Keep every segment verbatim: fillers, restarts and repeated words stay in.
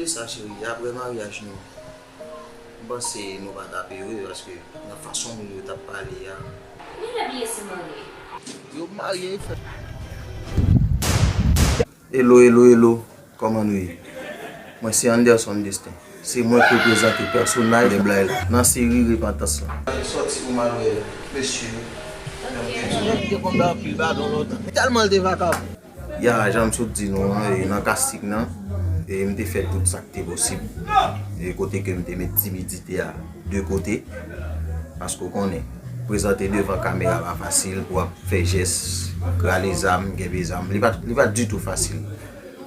Se sa, cheri, apre maryaj nou, m panse nou pa t ap ere, paske nan fason moun yo t ap pale a. Men lè byen si marye. Yo marye, fè. Hello, hello, hello. Kòman nou ye? Mwen se Anderson Destin. Se mwen k reprezante pèsonaj Bèblay la nan seri Repantans lan. Sòti pou m al wè mesye. Mwen te konn bay anpil badon lontan. Tèlman l te vakabon. Ya, jan m sot di nou an, e, nan kastik nan, e, m te fè tout sa k te posib. E kote ke m te met timidite a de kote, paske w konnen, prezante devan kamera pa fasil, pou w ap fè jès, rale zam, kenbe zam. Li pa t, li pa t ditou fasil.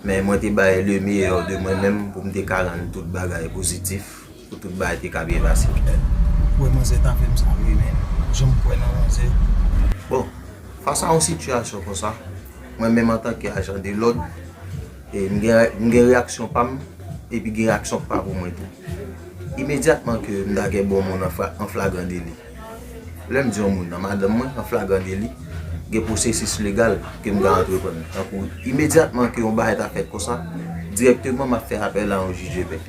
Men mwen te bay le meilleur de mwen menm pou m te ka rann tout bagay pozitif, pou tout bagay te ka byen pase. Ou wè manzè ta fè m sa vre, men jan m kwè nan manzè. Bon, fas a yon sitiyasyon konsa, mwen menm antanke ajan de lòd, e m gen, m gen reyaksyon pa m, epi gen reyaksyon k pa pou mwen tou. Imedyatman ke m ta gen bon moun an fra-, an flagran deli. Lè m di yon moun nan, madanm mwen, an flagran deli, gen pwosesis legal ke m ka antreprann. Tankou, imedyatman ke yon bagay ta fèt konsa, dirèkteman m ap fè apèl a yon jij de pè.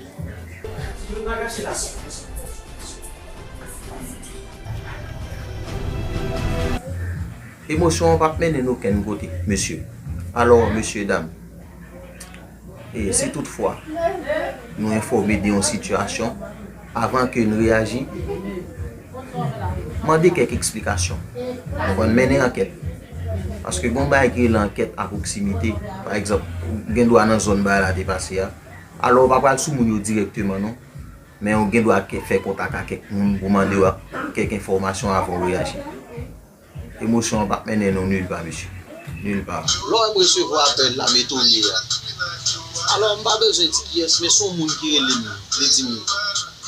Emosyon an p ap mennen n okenn kote, mesye. Alò, mesye dam, e si toutfwa nou enfòme de yon sitiyasyon, avan ke n reyaji, mande kèk eksplikasyon. Konprann? Mennen ankèt. Paske gen yon bagay ki rele ankèt a pwoksimite. Pa egzanp, ou gen dwa nan zòn bagay la te pase a. Alò, ou pa pral sou moun yo dirèkteman, non. Men ou gen dwa ke-, fè kontak ak kèk moun pou mande yo kèk enfòmasyon avan w reyaji. Emosyon an p ap mennen nou nil pa, mesye. Nil pa. Lè w wè m resevwa apèl la, m etone a. Alò, m pa bezwen di kiyès, men se yon moun ki rele m. Li di m,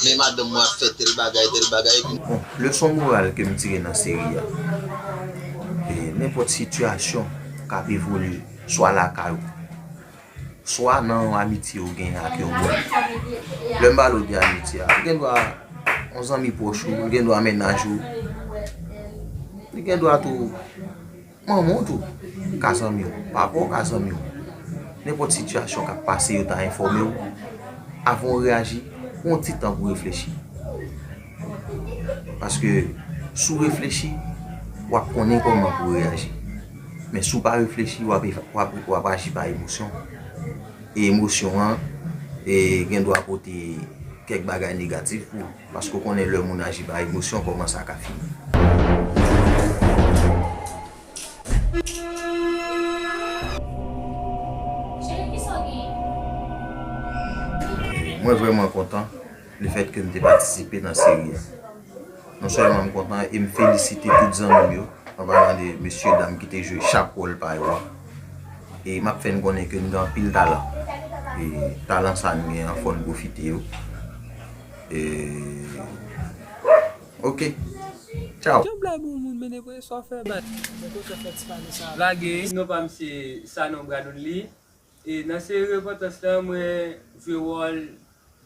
men madanm mwen ap fè tèl bagay, tèl bagay, epi. Bon, leson moral ke m tire nan seri a. E, nenpòt sitiyasyon k ap evolye, swa lakay ou, swa nan yon amitye ou genyen ak yon moun. Lè m pale w de amitye a, ou gen dwa yon zanmi pwòch ou, ou gen dwa mennaj ou, li gen dwa tou manman w tou ka zanmi w, papa w ka zanmi w. Nenpòt sitiyasyon k ap pase, yo ta enfòme w. Avan w reyaji, pran yon ti tan pou reflechi. Paske si w reflechi, w ap konnen kòman pou w reyaji. Men si w pa reflechi, w ap, w ap, w ap aji pa emosyon. E emosyon an, e, gen dwa pote kèk bagay negatif pou ou. Paske w konnen lè moun aji pa emosyon, kòman sa ka fini. Mwen vrèman kontan lefètke m te patisipe nan seri a. Non sèlman m kontan, e m felisite tout zanmi m yo, an palan de mesye dam ki te jwe chak wòl pa yo a. E m ap fè n konnen ke n gen anpil talan. E talan sa n gen an, fò n pwofite yo. E, oke. Tchao. Jan blag yon moun mennen pou sa w fè bat. Lage. Non pa m se Sanon Bradonly. E nan seri Repantans lan, mwen jwe wòl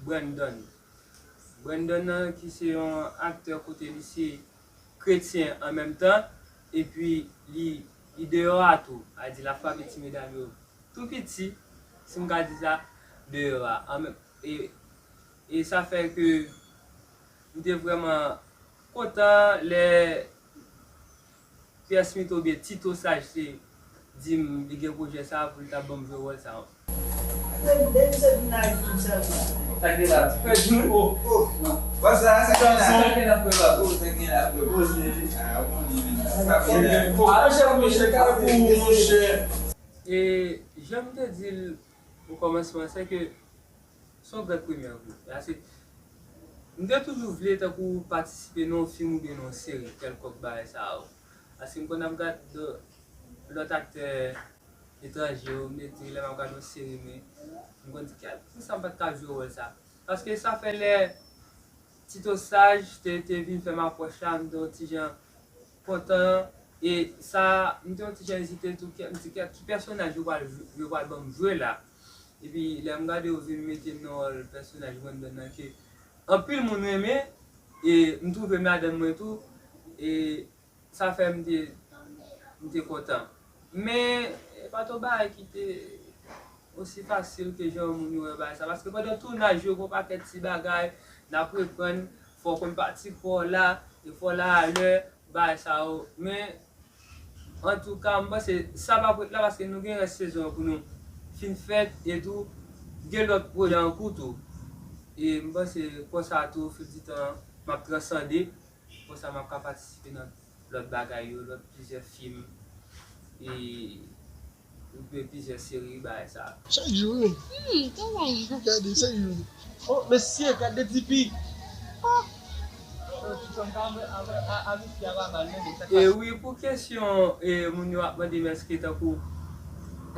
Brandon. Brandon nan ki se yon aktè kote li se kretyen an menm tan, epi li, li deyò a tou. A di l ap frape ti medam yo tou piti, si m ka di sa, deyò a. An menm, e, e sa fè ke m te vrèman kontan lè Pierre Smith oubyen Tito Sage te di m li gen pwojè sa a pou l ta ban m jwe wòl sa a. Sa k te la? Sa k te la? E jan m te di l o kòmansman, se ke se yon gran premyè pou mwen. Paske m te toujou vle tankou patisipe nan yon fim oubyen nan yon seri kèlkonk bagay sa yo. Paske m konn ap gad lò-, lòt aktè etranje yo, m te di lè m ap gad yon seri, men m konn di, "Kèt, poukisa m pa t ka jwe wòl sa?" Paske sa fè lè Tito Sage te, te vin fè m apwòch la, m te yon ti jan kontan. E sa, m te yon ti jan ezite tou, kè, m di, "Kèt, ki pèsonaj yo pral, yo pral ban m jwe la?" Epi lè m gade yo vin mete m nan wòl pèsonaj Brandon nan ke anpil moun renmen, e m twouve m ladann mwen tou, e sa fè m te, m te kontan. Men, e pa t yon bagay ki te osi fasil ke jan moun yo wè bagay sa. Paske pandan tounaj yo, gon pakèt ti bagay n ap reprann, fò w konn pati, fò w la, e fò w la alè, bagay sa yo. Men, antouka, m panse sa p ap ret la paske nou gen rès sezon an pou nou fin fèt e tou gen lòt pwojè an kou tou. E m panse konsa tou, fil di tan, m ap transande. Konsa m ap ka patisipe nan lòt bagay yo, lòt plizyè fim, e, oubyen plizyè seri, bagay sa. Chak jou, wi. Hmm, travay. Gade, chak jou. Oh, mesye, gade tipi. Oh. Oh, ti fanm ka avè, avè, a, avè fi a pa mal, non, men sa. E wi, pou kesyon, e, moun yo ap mande m èske tankou,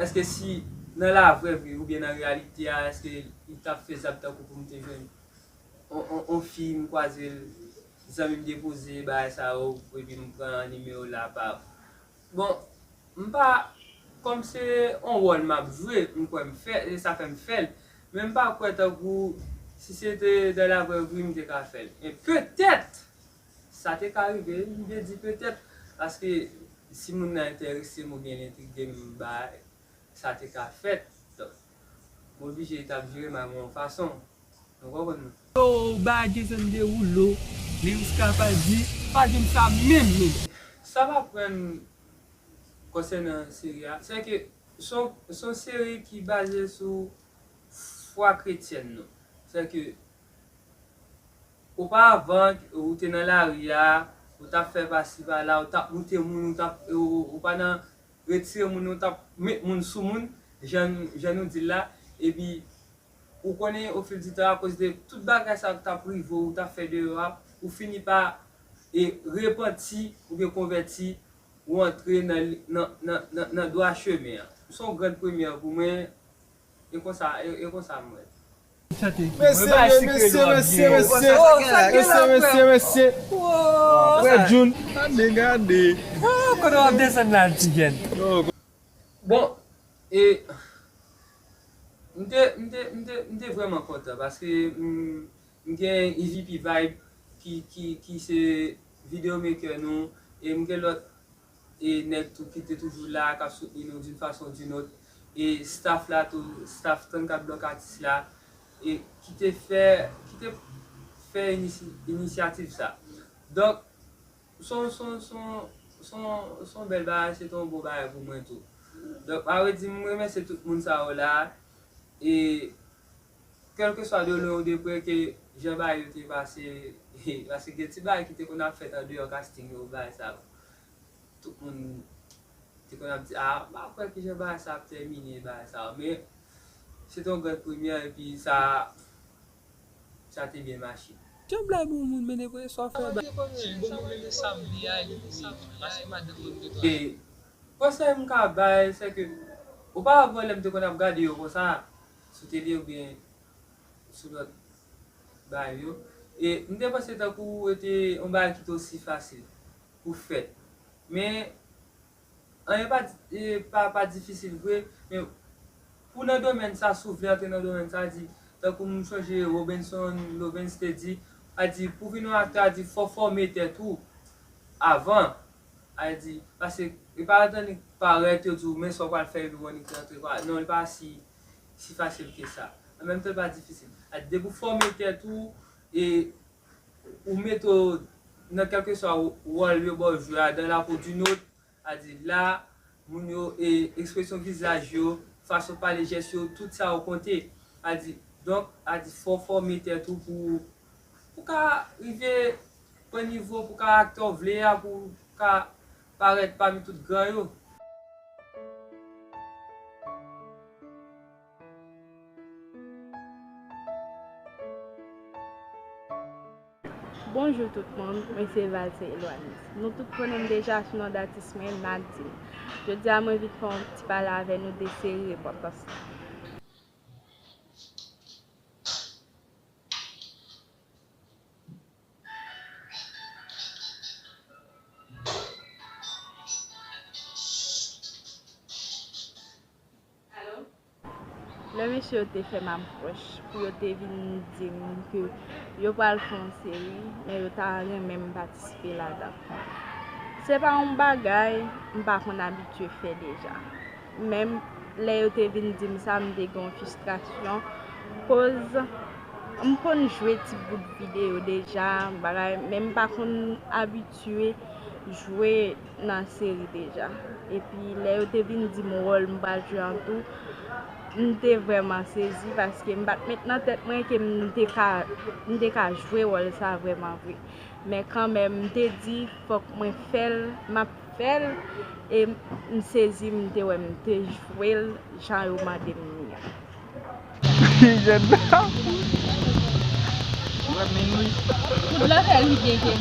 èske si nan lavrè vi oubyen nan reyalite a, èske li t ap fezab tankou pou m te jwenn on, on, on fi, m kwaze l, zanmi m depoze bagay sa yo, epi m pran nimewo l apa. Bon, m pa, kòm se on wòl m ap jwe, m kwè m fè, e sa fè m fè l. Men m pa kwè tankou si se te dans la vraie vie, m te ka fè l. Men petèt, sa te ka rive, m vle di petèt, paske si moun nan enterese m oubyen l entrige m, bagay, sa te ka fèt. Donk, m oblije t ap jere m a yon fason. Nou konprann mwen? Yo, ba Jason Derulo, Lewis Capaldi, pa janm sa menm, menm. Sa m aprann konsènan seri a, se ke se yon, se yon seri ki baze sou fwa kretyèn nou. Se ke, oparavan, ou te nan lari a, ou t ap fè pasi pala, ou t ap moute moun, ou t ap, ou, ou pa nan retire moun, ou t ap met moun sou moun, jan, jan nou di l la, epi ou konnen, ofilditan, akoz de tout bagay sa yo k t ap rive w, ou t ap fè deyò a, ou fini pa, e, repanti oubyen konvèti, ou antre nan, nan, nan, nan, nan dwa chemen an. Se yon grann premyè pou mwen, e konsa, e, e konsa m wè l. Mesye, mesye, mesye, mesye, mesye, mesye, mesye. Frè Jun. Gade, gade. Oh, kote w ap desann la, ti jèn? Bon, e, m te, m te, m te, m te vrèman kontan paske, mm, m gen E V P Vibe ki, ki, ki se videomaker nou, e m gen lòt, e nèg tou ki te toujou la, k ap soutni nou d'une façon ou d'une autre, e staff la tou, staff trannkat Block Artist la, e ki te fè, ki te fè inisi-, inisyativ sa. Donk, se yon, se yon, se yon, se yon, se yon bèl bagay, se te yon bon bagay pou mwen tou. Donk, a vrè di, m remèsye tout moun sa yo la, e kèlkeswa de lwen ou de prè ke jan bagay yo te pase, paske gen ti bagay ki te konn ap fèt andeyò casting yo, bagay sa yo. Tout moun te konn ap di, "A, m pa kwè ki jan bagay sa ap tèmine, bagay sa yo." Men, se te yon grann premyè, epi sa, sa te byen mache. Jan blag yon moun, men depi sa w fè ba- Bon, mwen menm sa m li a, li pou li. Paske madanm mwen m te twal. E konsèy m ka bay, se ke, oparavan, lè m te konn ap gade yo konsa, sou tele oubyen sou lòt bagay yo, e m te panse tankou e te yon bagay ki te osi fasil pou fèt. Men, anyen pa, e, pa, pa difisil vre, men pou nan domèn sa, si w vle antre nan domèn sa, di, tankou m sonje Robinson Lovens te di, a di, pou vin yon aktè, a di, fò w fòme tèt ou avan, a di, paske e pa annik parèt, yo di w, men sa w pral fè, epi w annik rantre, pa, non, li pa si, si fasil ke sa. An menm tan, li pa difisil. A di, depi w fòme tèt ou, e ou mete w nan kèlkeswa wòl yo ba w jwe a, dans la peau d'une autre, a di la, moun yo, e ekspresyon vizaj yo, fason pale, jès yo, tout sa yo konte. A di, donk, a di, fò w fòme tèt ou pou, pou ka rive pran nivo, pou ka aktè w vle a, pou ka parèt pami tout gran yo. Bonjou tout moun, mwen se Valse Eloise. Nou tout konnen m deja sou non d atis mwen, Nadine. Jodi a mwen vin fè yon ti pale avè nou de seri Repantans. Lè mesye yo te fè m apwòch pou yo te vin di m ke yo pral fè yon seri, men yo ta renmen m patisipe ladan. Se pa yon bagay m pa konn abitye fè deja. Men m Lè yo te vin di m sa, m te gen yon fristrasyon. Koz m konn jwe ti bout videyo deja, bagay, men m pa konn abitye jwe nan seri deja. Epi lè yo te vin di m wòl m pral jwe an tou, m te vrèman sezi paske m pa t met nan tèt mwen ke m te ka, m te ka jwe wòl sa vrèman vre. Men kanmenm, m te di fòk mwen fè l, m ap fè l, e m sezi, m te wè m te jwe l jan yo mande m li a. Jèn la. Ou wè m menm wi. Ou dwe fè l pi byen ke m.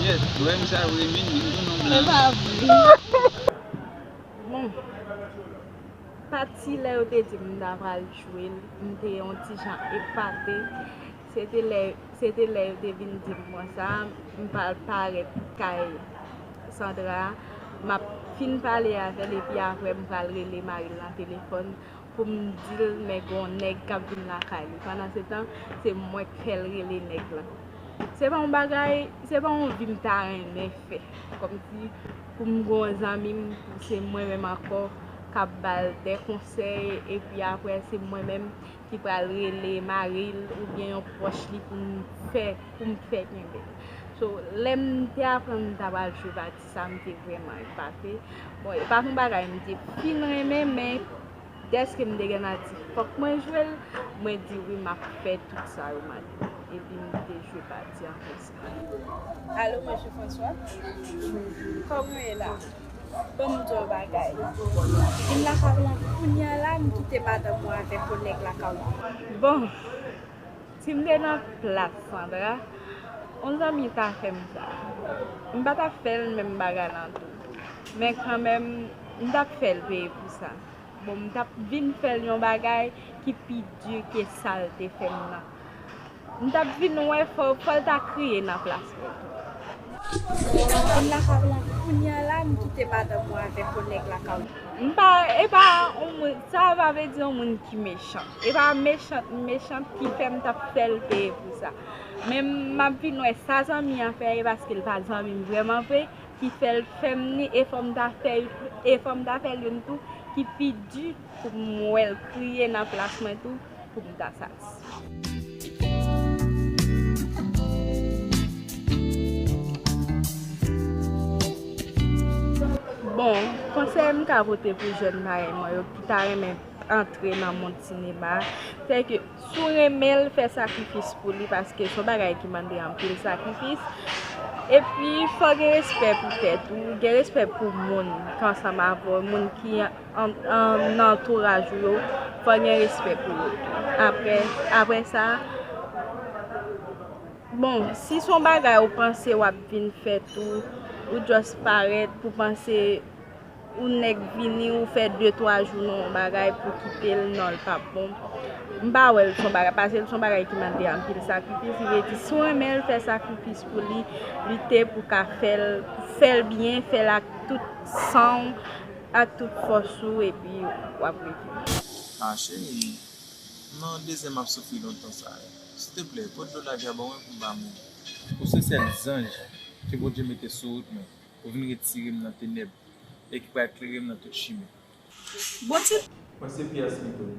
Yes, ou wè m sa vre menm, m tou non blan. Se pa vre. Bon, pati lè yo te di m ta pral jwe l, m te yon ti jan epate. Se te lè, se te lè yo te vin di m konsa, m pral parèt kay Sandra, m ap fin pale avè l, epi apre m pral rele mari l nan telefòn pou m di l, men gen yon nèg k ap vin lakay li. Pandansetan, se mwen k fè l rele nèg lan. Se pa yon bagay, se pa yon vi m ta renmen fè. Kòmsi pou m gen yon zanmi m, pou se mwen menm ankò k ap ba l de konsèy, epi apre se mwen menm ki pral rele mari l oubyen yon pwòch li pou m fè, pou m fè kenbe l. So, lè m te aprann m ta pral jwe pati sa, m te vrèman epate. Bon, e pa t yon bagay m te fin renmen, men dèske m te gentan di fòk mwen jwe l, mwen di wi, m ap fè tout sa yo mande m. Epi m te jwe pati an konsa. Alo, mesye François? Kòman w ye la? Ban m di w yon bagay. Vin lakay mwen kounye a la, m kite madanm mwen avèk yon nèg lakay mwen. Bon, si m te nan plas Sandra, yon zanmi ta fè m sa. M pa t ap fè l menm bagay lan tou. Men kanmenm, m t ap fè l peye pou sa. Bon, m t ap vin fè l yon bagay ki pi di ke sa l te fè m nan. M t ap vin wè fò, fò l ta kriye nan plas mwen tou. Vin lakay mwen kounye a la, m kite madanm mwen avèk yon nèg lakay mwen. M pa, e pa yon moun, sa pa vle di yon moun ki mechan. E pa mechan, mechan ki fè m t ap fè l peye pou sa. Men m ap vin wè sa zanmi an fè, e paske l pa zanmi m vrèman vre, ki fè l fè m ni, e fò m ta fè, e fò m ta fè l youn tou, ki pi di pou m wè l kriye nan plas mwen tou, pou m ta satisfè. Bon, konsèy m ka pote pou jèn parèy mwen yo ki ta renmen antre nan mond sinema, se ke si w renmen l, fè sakrifis pou li, paske se yon bagay ki mande anpil sakrifis. Epi, fò gen respè pou tèt ou, gen respè pou moun k ansanm avè w, moun ki an, an, nan antouraj ou yo, fò gen respè pou yo tou. Apre, apre sa, bon, si se yon bagay ou panse w ap vin fè tou, ou just parèt pou panse ou nèk vini, ou fè de twa jou nan yon bagay pou kite l, non, l p ap bon. M pa wè l se yon bagay, paske l se yon bagay ki mande anpil sakrifis. Li vle di, si w renmen l, fè sakrifis pou li, lite pou ka fè l, fè l byen, fè l ak tout san w, ak tout fòs ou, epi w ap rive. Ah, cheri, nan dezè m ap soufri lontan sa yo. Silteplè, pot dlo lavi a ban mwen pou m pa mouri. Ou se sèl zanj ke Bondye mete sou wout mwen. Ou vin retire m nan tenèb e ki pral klere m nan tout chimen. Bon ti. Mwen se Pierre Smithon.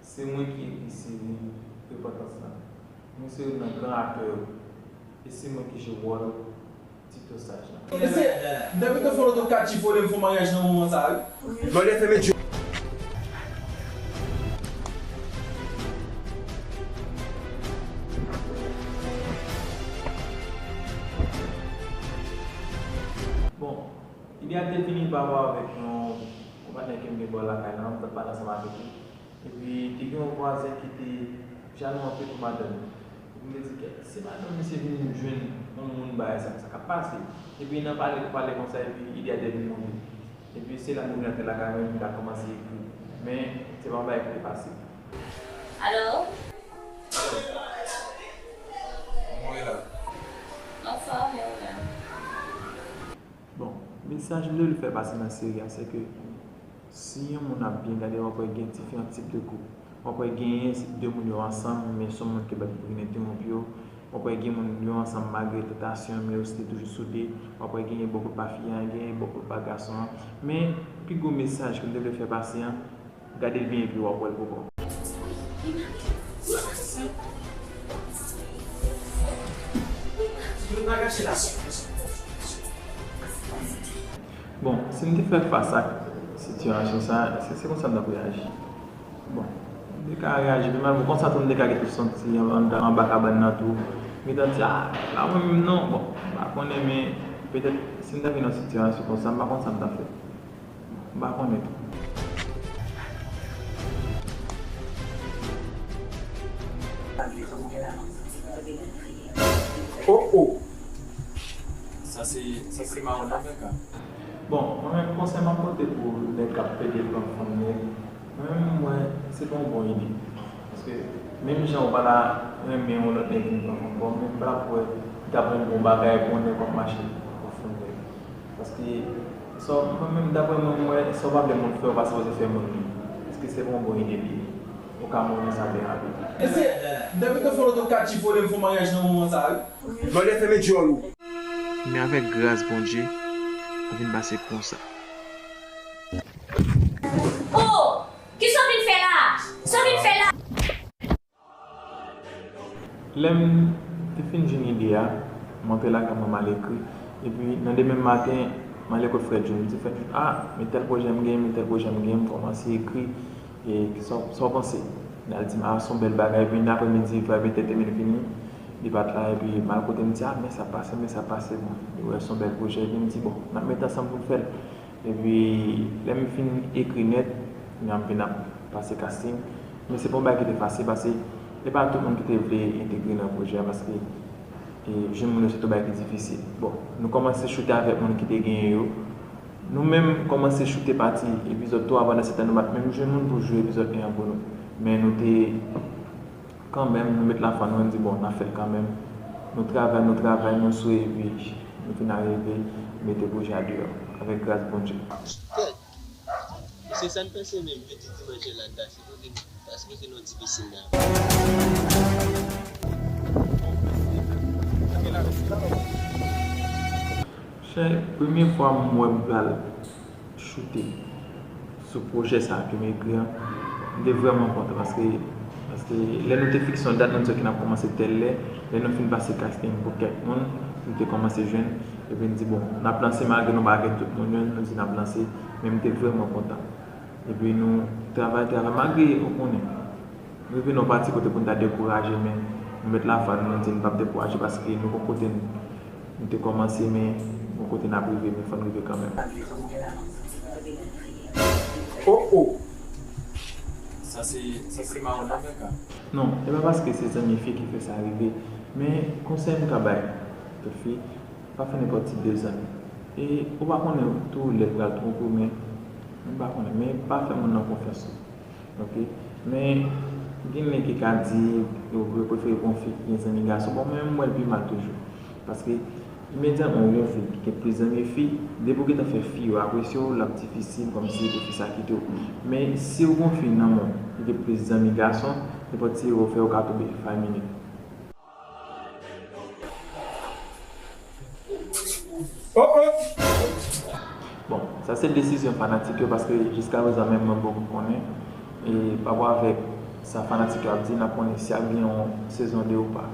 Se mwen ki ekri seri Repantans lan. Mwen se youn nan gran aktè yo. E se mwen ki jwe wòl Tito Saj lan. Mesye, depi te fè lòt kat chifone m fè maryaj nan moman sa wi. Mwen te fèmen je. Bon, ide a te vini pa rapò avèk yon, yon patnè ke m gen bò lakay lan, m t ap pale ansanm avèk li. Epi, te gen yon vwazen ki te jalou anpil pou madanm li. Epi, m te di, "Kèt, si madanm misye vin jwenn yon moun bagay sa, sa k ap pase?" Epi, nan pale pou pale konsa, epi ide a te vin monte. Epi, se la m vin rantre lakay mwen, epi m ta kòmanse ekri. Men, se pa yon bagay ki te fasil. Alo? Alo? Kòman w ye la? Anfòm, e ou menm? Bon, mesaj m te vle fè pase nan seri a, se ke si yon moun ap byen gade, w ap wè gen diferan tip de koup. W ap wè genyen se de moun yo ansanm, men se yon moun ki bat pou vin entewonp yo. W ap wè gen moun yo ansanm malgre tantasyon, men yo site toujou soude. W ap wè genyen bò kote pa fi a, genyen bò kote pa gason an. Men, Pi gwo mesaj ke m te vle fè pase an, gade l byen epi w ap wè l pou kò w. Bon, si m te fè fas ak sitiyasyon sa, èske se konsa m t ap reyaji? Bon, m te ka reyaji pi mal, bon, konsa tou m te ka gentan santi anba, anba kabann nan tou. M gentan di, a, pa mwen menm non. Bon, m pa konnen, men petèt si m ta vin nan sitiyasyon konsa, m pa konn sa m ta fè. M pa konnen tou. Oh, oh! Sa se, sa se mawon nan men ka. Bon, mwen menm konsèy m ap pote pou nèg k ap pede pran fanm nèg, mwen menm m wè se pa yon bon ide. Paske menm jan ou pa ta renmen yon lòt nèg vin pran fanm, bon, men m pa t ap wè li t ap yon bon bagay pou yon nèg w ap mache pou fanm nèg. Paske sa, mwen menm, daprè mwen, m wè sa w pa vle moun fè, w pa sipoze fè moun li. Èske se pa yon bon ide li ye? Ou ka mouri sa byen rapid. E se, depi te fè lòt ou ka chifone m fè maryaj nan moman sa, wi. Mande fèmen dyòl ou. Men avèk gras Bondye, sa vin pase konsa. Oh! Kisa w vin fè la? Sa w vin fè la? Lè m te fin jwenn ide a, m antre lakay mwen, m al ekri. Epi, nan demen maten, m ale kot frè Jun. M di, "Frè Jun, a, men tèl pwojè m gen, men tèl pwojè m gen," m kòmanse ekri. E sa, sa w panse? Li al di m, "A, se yon bèl bagay." Epi, nan aprèmidi, frè Betel te vin vini, li pa t la. Epi, m al kote, m di, "A, men sa pase, men sa pase." Bon, li wè se yon bèl pwojè. Epi, m di, "Bon, n ap met ansanm pou n fè l." Epi, lè m fin ekri nèt, kounye a m vin ap pase casting. Men se pa yon bagay ki te fasil, paske e pa tout moun ki te vle entegre nan pwojè a, paske, e, jwenn moun yo se te yon bagay ki difisil. Bon, nou kòmanse choute avèk moun ki te genyen yo. Nou menm kòmanse choute pati epizòd twa a, pandan se tan nou pa t menm jwenn moun pou jwe epizòd en an pou nou. Men nou te Kanmenm, nou met lafwa nou, nou di, "Bon, n a fè l kanmenm." Nou travay, nou travay, nou swe, epi nou fin arive mete pwojè a deyò, avèk gras Bondye. Tèt, mesye, sa n panse menm, pitit dimanch la, n ta sipoze, ta sipoze nan ti pisin la. Chè, premye fwa m wè m pral choute sou pwojè sa a ke m ekri an, m te vrèman kontan paske, paske lè nou te fikse yon dat, nou di, "Ok, n ap kòmanse tèl lè." Lè nou fin pase casting pou kèk moun, nou te kòmanse jwenn, epi n di, "Bon, n ap lanse malgre nou pa gen tout moun yo," nou di, "N ap lanse," men m te vrèman kontan. Epi nou travay, travay, malgre, ou konnen, rive nan yon pati kote pou n ta dekouraje, men nou met lafwa nou, nou di n p ap dekouraje paske nou gon kote n, nou te kòmanse, men gon kote n ap rive, men fò n rive kanmenm. Oh, oh! Sa se, sa se mawon nan men ka. Non, e pa paske se zanmi fi ki fè sa rive, men konsèy m ka bay tout fi, pa fè nenpòt tip de zanmi. E ou pa konnen tou lè l pral twonpe w, men, m pa konnen, men pa fè moun nan konfyans tou. Ok? Men, gen nèg ki ka di, yo, yo prefere pran fi ki gen zanmi gason. Bon, mwen menm, m wè l pi mal toujou. Paske, imedyatman ou gen yon fi ki gen plis zanmi fi, depi w gentan fè fi yo apresye w, l ap difisil kòmsi pou fi sa kite w. Men, si w gen yon fi nan men w ki gen plis zanmi gason, nenpòt ti erè w fè, ou ka tonbe five minutes. Oh, oh! Bon, sa se desizyon fanatik yo, paske jiskaprezan menm mwen poko konnen. E pa rapò avèk sa fanatik yo ap di, n ap konnen si ap gen yon sezon de ou pa.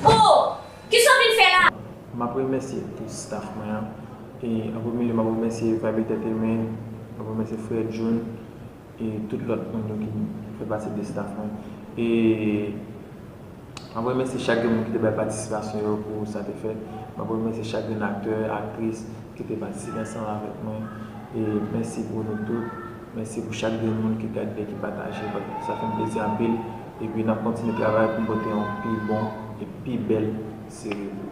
Oh! Kisa w vin fè la? M ap remèsye tout staff mwen an. E an premye lye, m ap remèsye Vibe Entertainment, m ap remèsye frè Jun, e tout lòt moun yo ki fè pati de staff mwen. E m ap remèsye chak de moun ki te bay patisipasyon yo pou sa te fèt. M ap remèsye chak grenn aktè, aktris ki te patisipe ansanm avèk mwen. E mèsi pou nou tout. Mèsi pou chak grenn moun ki gade, ki pataje. Sa fè m plezi anpil. Epi n ap kontinye travay pou n pote yon pi bon e pi bèl seri pou ou.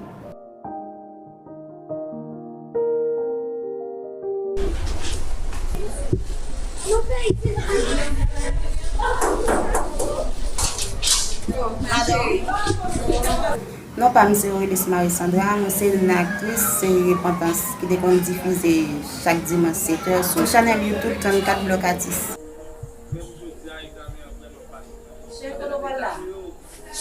Non pa m se Aurelis Marie Sandra, mwen se youn nan aktris seri Repantans ki te konn difize chak dimanch sèt è sou chanèl YouTube trannkat Blòk Atis. Menm jodi a, egzamen an pran lòt Sa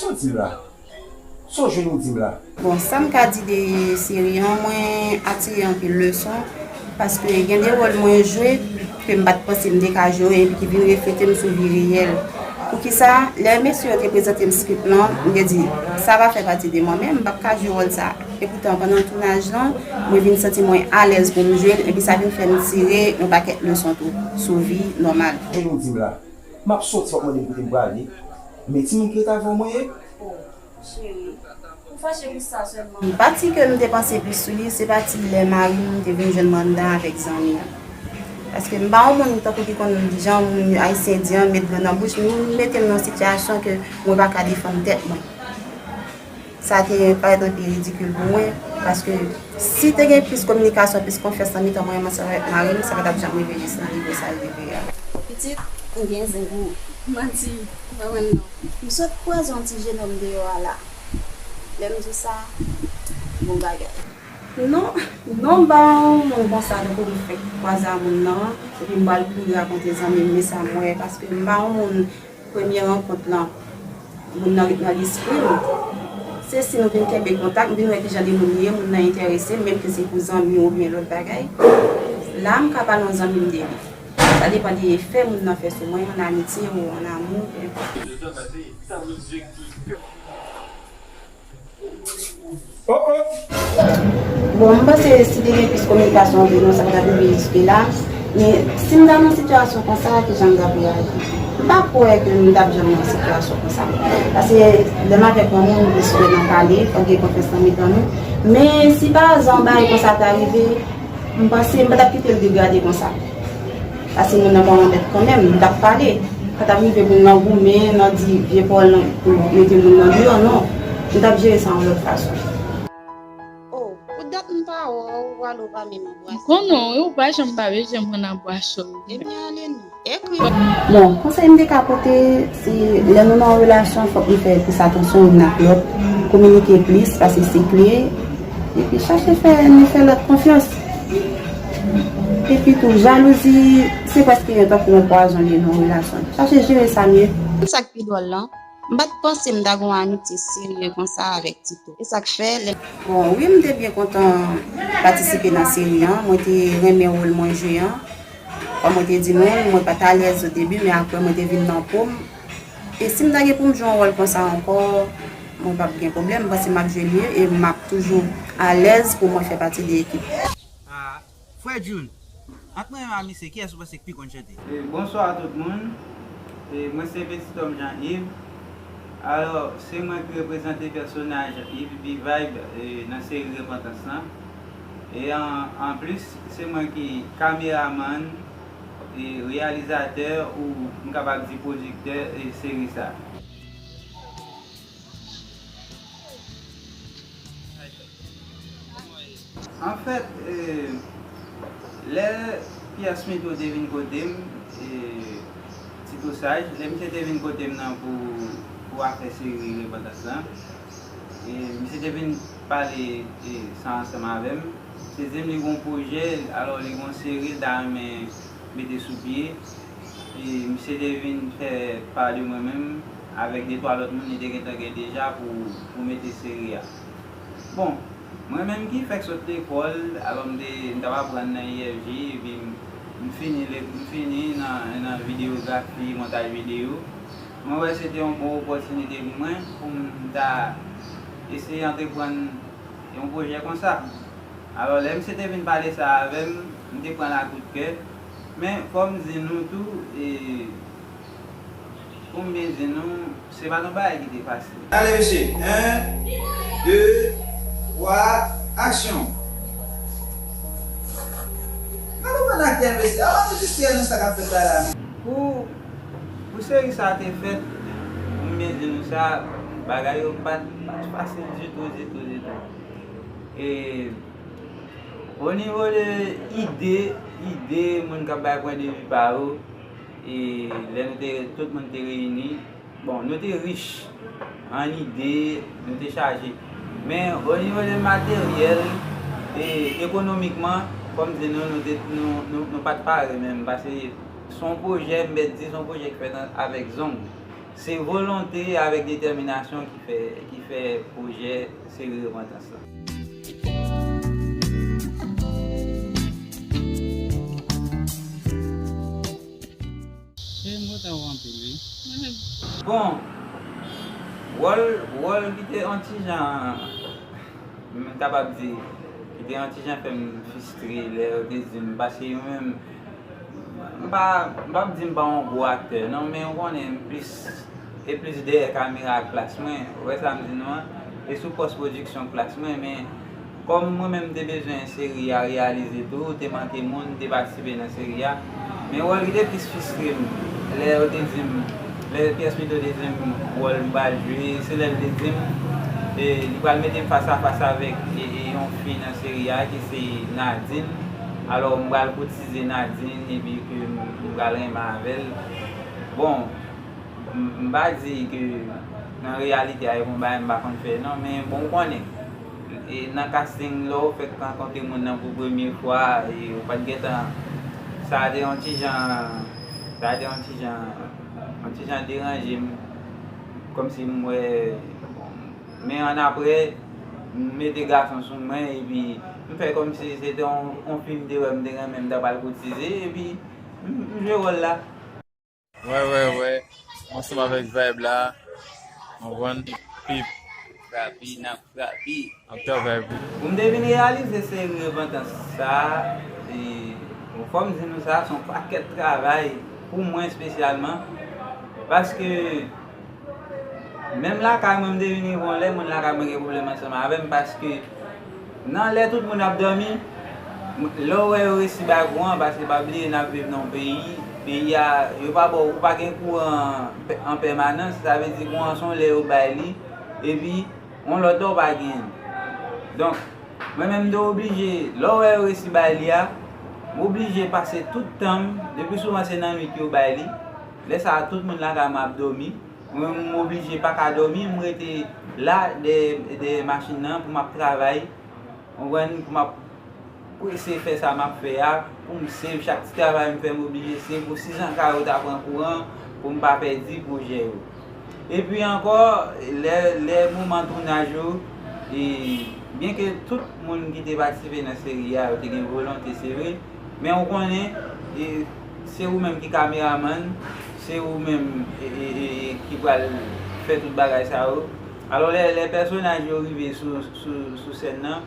w di m la? Bon, sa m ka di de seri an, mwen atire anpil leson, paske gen de wòl mwen jwe ke m pa t panse m te ka jwe epi ki vin reflete m sou vi reyèl. Poukisa, lè mesye yo te prezante m skrip lan, m te di, sa va fè pati de mwen, men m p ap ka jwe wòl sa. Epoutan, pandan tounaj lan, mwen vin santi mwen alèz pou m jwe l, epi sa vin fè m tire yon pakèt leson tou sou vi nòmal. Jan nou di m la, m ap soti, w ap mande m kote m prale, men timoun ki ret avè w mwen ye. Cheri, ou fache pou sa sèlman. Pati ke m te panse plis sou li, se pati lè mari m te vin jwenn mwen anndan avèk zanmi an. Paske m pa yon moun tankou ki konn jan moun Ayisyen di an, met dlo nan bouch, m mete m nan yon sitiyasyon ke mwen pa ka defann tèt mwen. Sa te parèt anpil ridikil pou mwen, paske si te gen plis kominikasyon, plis konfyans nan mitan mwen menm ansanm avèk mari m, sa pa t ap janm rive jis nan nivo sa l rive a. Pitit, ou gen zen pou ou. Manti, ou pa konn non. M sot kwaze yon ti jenòm deyò a la. Lè m di w sa, bon bagay. Non, non, m pa yon moun konsa, tankou m fèk kwaze a moun nan, epi m pral kouri rakonte zanmi m, men sa m wè, paske m pa yon moun, premye rankont lan, moun nan ret nan lespri m. Se si nou vin kenbe kontak, m vin wè kijan de moun li ye, moun nan enterese m, menm ke se pou zanmi oubyen lòt bagay. La, m ka pale yon zanmi m de li. Sa depann de efè moun nan fè sou mwen, an amitye ou an amou, enpòt. Oh, oh. Bon, m panse si te gen plis kominikasyon ant nou, sa pa t ap rive jiske la. Men si m ta nan sitiyasyon konsa, kijan m t ap reyaji? M pa kwè ke m t ap janm nan sitiyasyon konsa. Paske lè m avèk yon moun, m plis kwè nan pale, fòk gen konfyans nan mitan nou. Men si pa azan yon bagay konsa ta rive, m panse m pa t ap kite l degrade konsa. Paske moun nan pa yon mèt kanmenm, m t ap pale. Pa t ap rive pou m nan goumen, nan di vye pawòl nan, pou mete moun nan deyò, non. M t ap jere sa yon lòt fason. Oh, pou dat m pa wè w, w pral ou pa menm anbrase m. M konnen w wi, ou pa janm pa bezwen m ann anbrase w. Ebyen, ale non. Ekri. Bon, konsèy m te ka pote, se lè nou nan yon relasyon, fòk nou fè plis atansyon youn ak lòt, kominike plis, pase se kle, epi chache fè youn fè lòt konfyans. Epi tou, jalouzi, se prèske yon tankou yon pwazon li ye nan yon relasyon. Chache jere sa mye. Sa k pi dwòl lan, m pa t panse m ta gen yon amitye serye konsa avèk Tito. E sa k fè, lè. Bon, wi, m te byen kontan patisipe nan seri an. Mwen te renmen wòl mwen jwe an. Kòm mwen te di nou, mwen pa t alèz o debi, men apre mwen te vin nan po m. E si m ta gen pou m jwe yon wòl konsa ankò, mwen p ap gen pwoblèm. M panse m ap jwe mye e m ap toujou alèz pou mwen fè pati de ekip. Ah, frè June, ant mwen menm ak misye, kiyès ou panse k pi konn chante? E, bonswa tout moun. E, mwen se Petit Homme Jean Yves. Alò, se mwen ki reprezante pèsonaj Yves B Vibe, e, nan seri Repantans lan. E an, anplis, se mwen ki kameramann, e, reyalizatè ou m kapab di pwodiktè, e, seri sa. Anfèt, e, lè Pierre Smitho te vin kote m, e, Tito Saj, lè misye te vin kote m nan pou, pou afè seri Repantans lan, e, misye te vin pale, e, sa ansanm avè m. Se di m li gon pwojè, alò li gon seri l ta renmen mete sou pye. E misye te vin fè pa de mwen menm avèk de twa lòt moun li te gentan gen deja pou, pou mete seri a. Bon, mwen menm ki fèk sot lekòl, alò m te, m t ap aprann nan I F J, epi m, m fini, m fini nan, nan videyografi, montaj videyo. Mwen wè se te yon bon opòtinite pou mwen, pou m ta eseye antreprann yon pwojè konsa. Alò, lè misye te vin pale sa avè m, m te pran l a kout kè. Men, fò m di nou tou, e, pou m byen di nou, se pa t yon bagay ki te fasil. Ale, mesye. En, de, twa, aksyon. Gade yon bann aktè, mesye. Avan nou distrè nan sa k ap fèt la, la. Pou, pou seri sa a te fèt, pou m byen di nou sa, bagay yo pa t, pa t fasil ditou, ditou, ditou. E, o nivo de ide, ide moun k ap bay pwen de vi pa yo, e lè nou te, tout moun te reyini, bon, nou te rich an ide, nou te chaje. Men, o nivo de materyèl, e ekonomikman, fò m di nou, nou te, nou, nou, nou pa t pare menm, paske se yon pwojè, m mèt di, se yon pwojè ki fèt an, avèk zong. Se volonte avèk detèminasyon ki fè, ki fè pwojè Seri Repantans lan. Se enpòtan anpil, wi. Bon, wòl, wòl ki te yon ti jan, m kapab di, ki te yon ti jan fè m fristre lè yo te di m, paske yo menm, m pa, m p ap di m pa yon gwo aktè, non, men ou konnen m plis, e plis dèyè kamera ak klas mwen, ou wè sa m di nou an, e sou pòs pwodiksyon klas mwen, men kòm mwen menm m te bezwen seri a reyalize tou, te manke moun, m te patisipe nan seri a, men wòl ki te plis fristre m, lè yo te di m, lè Pyès Mito te di m wòl m pral jwe, se lè l te di m, e, li pral mete m fas a fas avèk, e, e, yon fi nan seri a, ki se Nadine, alò m pral koutize Nadine, epi ke m, m pral renmen avè l. Bon, m, m pa di ke nan reyalite a, e yon bagay m pa konn fè, non, men bon, ou konnen, e, nan casting, lè w fèk rankontre moun nan pou premye fwa, e, ou pa t gentan, sa te yon ti jan, sa te yon ti jan, yon ti jan deranje m, kòmsi m wè, bon, men annapre, m mete gason sou mwen, epi m fè kòmsi se te yon, yon fi m te wè m te renmen, m ta pral koutize, epi m, m jwe wòl la. Wè, wè, wè. Ansanm avèk vibe la. Anvan pip. Frape, n ap frape. N ap travay pou. Pou m te vin reyalize seri Repantans sa a, e, bon, fò m di nou sa, se yon pakèt travay pou mwen espesyalman. Paske menm lakay mwen, m te vin rive yon lè, moun lakay mwen gen pwoblèm ansanm avè m, paske nan lè tout moun ap dòmi, lè w wè yo resi bay kouran, paske pa bliye n ap viv nan yon peyi, peyi a, yo pa ba w, ou pa gen kouran pè-, an pèmanans, sa vle di kouran se yon lè yo bay li, epi yon lòt lè w pa genyen l. Donk, mwen menm m te oblije, lè w wè yo resi bay li a, m oblije pase tout tan m, le pli souvan se nan nwit yo bay li, lè sa a tout moun lakay mwen ap dòmi, mwen m oblije pa ka dòmi, m rete la dèyè, dèyè machin nan pou m ap travay, konprann, pou m ap prese fè sa m ap fè a, pou m save chak ti travay m fè, m oblije save pou si an ka yo ta pran kouran, pou m pa pèdi pwojè yo. Epi ankò, lè, lè moman tounaj yo, e, byenke tout moun ki te patisipe nan seri a, yo te gen volonte, se vre, men ou konnen, e, se ou menm ki kameramann, se ou menm, e, e, e, e, ki pral fè tout bagay sa yo. Alò, lè, lè pèsonaj yo rive sou, sou, sou sèn nan,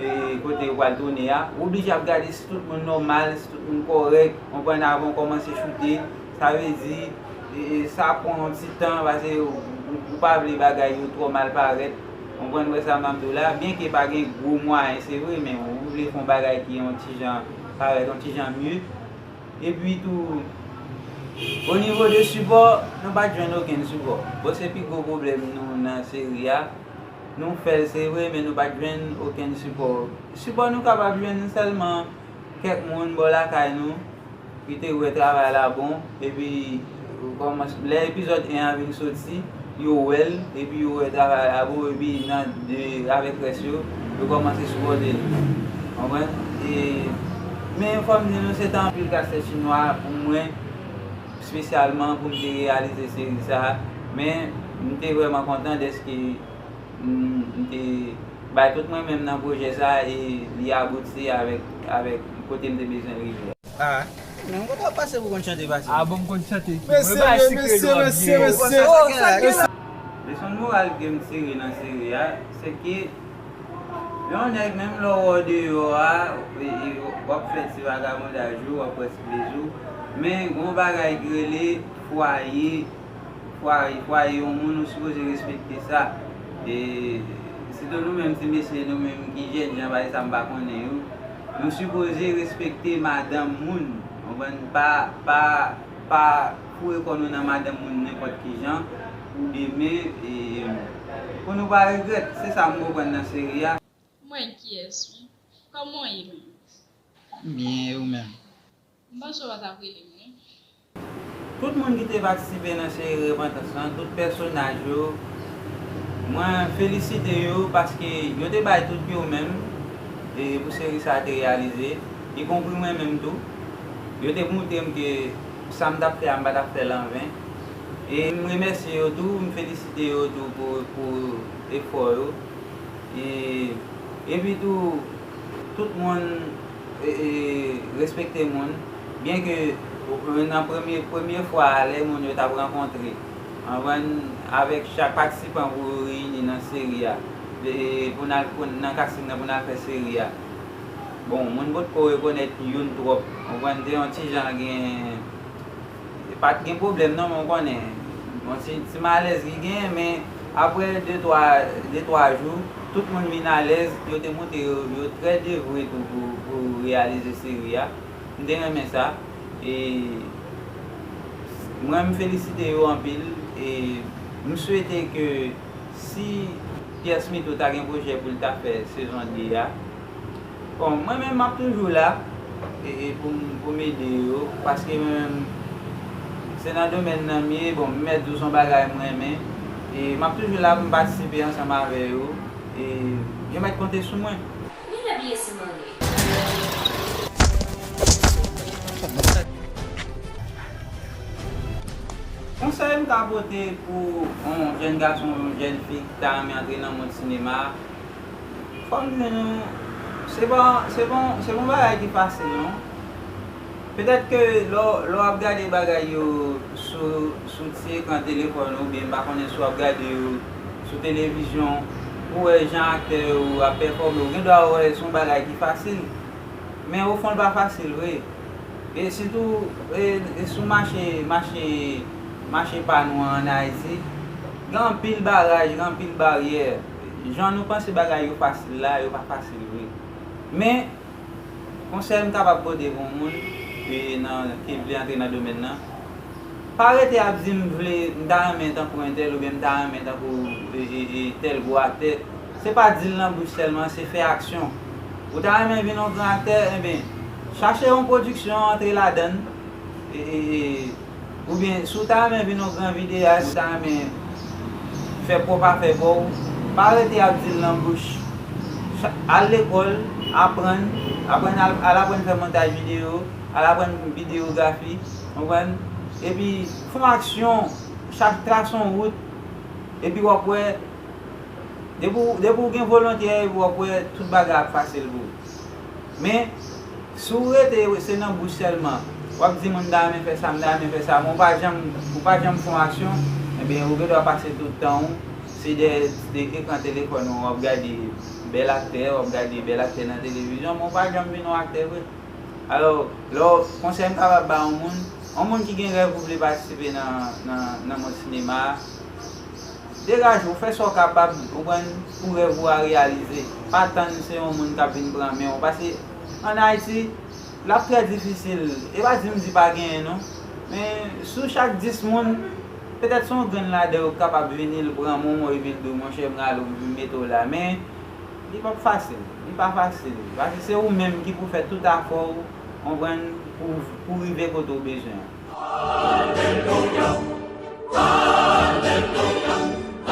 e, kote yo pral tounen a, ou oblije ap gade si tout moun nòmal, si tout moun kòrèk, konprann, avan w kòmanse choute. Sa vle di, e, e, sa pran yon ti tan, paske ou, ou, ou pa vle bagay yo twò mal parèt. Konprann, wè sa m ap di w la, byenke pa gen gwo mwayen, se vre, men ou vle fè yon bagay ki yon ti jan parèt, yon ti jan mye. Epi tou, o nivo de sipò, nou pa t jwenn okenn sipò. Bon, se pi gwo pwoblèm nou nan seri a. Nou fè l, se vre, men nou pa t jwenn okenn sipò. Sipò nou kapab jwenn sèlman kèk moun bò lakay nou ki te wè travay la bon, epi kòmans-, lè epizòd en an vin soti, yo wè l, epi yo wè travay la bon, epi nan de, avèk rès yo, yo kòmanse sipòte l. Konprann? E, men fò m di nou, se te anpil kastèt chinwa pou mwen, espesyalman pou m te reyalize seri sa a. Men, m te vrèman kontan dèske m, m te bay tout mwen menm nan pwojè sa a e li abouti avèk, avèk kote m te bezwen rive a. Ah. Men kote w ap pase pou konn chante pase? Ah, bon, m konn chante. Mesye, mesye, mesye, mesye. Leson moral ke m tire nan seri a, se ke yon nèg, menm lè w wè w deyò a, e, e, w ap fè ti vagabondaj ou, w ap pran ti plezi w, men gon bagay ki rele fwaye, fwaye, fwaye yon moun, ou sipoze respekte sa. E sitou nou menm ti mesye, nou menm ki jèn jan, bagay sa m pa konnen yo, nou sipoze respekte madanm moun, konprann? Pa, pa, pa foure kò nou nan madanm moun nenpòt ki jan, pou demen, e, pou nou pa regrèt. Se sa m konprann nan seri a. Mwen kiyès wi? Kòman w ye menm? Byen, e ou menm? M panse w pa t ap rele m non. Tout moun ki te patisipe nan seri Repantans lan, tout pèsonaj yo, mwen felisite yo paske yo te bay tout yo menm, e, pou seri sa a te reyalize, ikonpri mwen menm tou. Yo te montre m ke sa m t ap fè a, m pa t ap fè l anven. E m remèsye yo tou, m felisite yo tou pou, pou efò yo. E, epi tou, tout moun e, e, respekte moun, byen ke, e, nan premye, premye fwa a, lè moun yo t ap rankontre, anvan avèk chak patisipan pou yo reyini nan seri a, e, pou n al, pou, nan casting nan pou n al fè seri a. Bon, moun potko rekonèt youn twòp, konprann, te yon ti jan gen, pa t gen pwoblèm non, men w konnen, yon ti, ti malèz ki genyen, men apre de twa, de twa jou, tout moun vin alèz, yo te montre yo, yo trè devwe tou pou, pou reyalize seri a. M te renmen sa. E mwen, m felisite yo anpil. E m swete ke si Pierre Smith ou ta gen pwojè pou l ta fè sezon de a, bon, mwen menm, m ap toujou la, e, e pou m, pou m ede yo, paske mwen menm, se nan domèn nan m ye, bon, m mèt di w se yon bagay m renmen, e m ap toujou la pou m patisipe ansanm avè yo, e yo mèt konte sou mwen. Ni la biyè si mande. Konsèy m ka pote pou yon jèn gason, yon jèn fi ki ta renmen antre nan mond sinema a, fò m di nou, se pa, se pa, se pa yon bagay ki fasil non. Petèt ke lè w, lè w ap gade bagay yo sou, sou ti ekran telefòn ou, oubyen m pa konnen si w ap gade yo sou televizyon, ou wè jan aktè yo ap pèfòme, ou gen dwa wè se yon bagay ki fasil. Men ofon l pa fasil vre. E sitou, e, e si w mache, mache, mache pa nou an ann Ayiti, gen anpil baraj, gen anpil baryè. Jan nou panse bagay yo fasil la, yo pa fasil vre. Men, konsèy m kapab pote pou yon moun, e nan, ki vle antre nan domèn nan, pa rete ap di m vle, m ta renmen tankou entèl oubyen m ta renmen tankou, e, e, e, tèl gwo aktè. Se pa di l nan bouch sèlman, se fè aksyon. Ou ta renmen vin yon gran aktè, enben, chache yon pwodiksyon, antre ladan l. E, e, e, oubyen, si w ta renmen vin yon gran videyas, ou ta renmen fè pwòp afè pa w, pa rete ap di l nan bouch. Cha-, al lekòl, aprann, aprann al, al aprann fè montaj videyo, al aprann videyografi, konprann? Epi, fè yon aksyon, chache trase yon wout, epi w ap wè, depi w, depi w gen volonte, epi w ap wè tout bagay ap fasil pou ou. Men, si w rete se nan bouch sèlman, w ap di moun m ta renmen fè sa, m ta renmen fè sa, men w pa janm, ou pa janm fè yon aksyon, enben, ou gen dwa pase tout tan w, se dèyè, dèyè ekran telefòn ou, w ap gade bèl aktè, w ap gade bèl aktè nan televizyon, men w pa janm vin yon aktè vre. Alò, lè w, konsèy m kapab ba yon moun, yon moun ki gen rèv ou vle patisipe nan, nan, nan mond sinema a, degaje w, fè sa w kapab, ou konprann, pou rèv ou a reyalize. Pa tann se yon moun k ap vin pran men w. Paske ann Ayiti, l ap trè difisil. E pa di m di pa genyen non. Men sou chak dis moun, petèt se yon grenn ladan yo k kapab vini, l pran men w, epi l di w, monchè, m rale w, m mete w la. Men li p ap fasil. Li pa fasil. Paske se ou menm ki pou fè tout afè w, konprann, pou, pou rive kote w bezwen an. Alelouya, alelouya.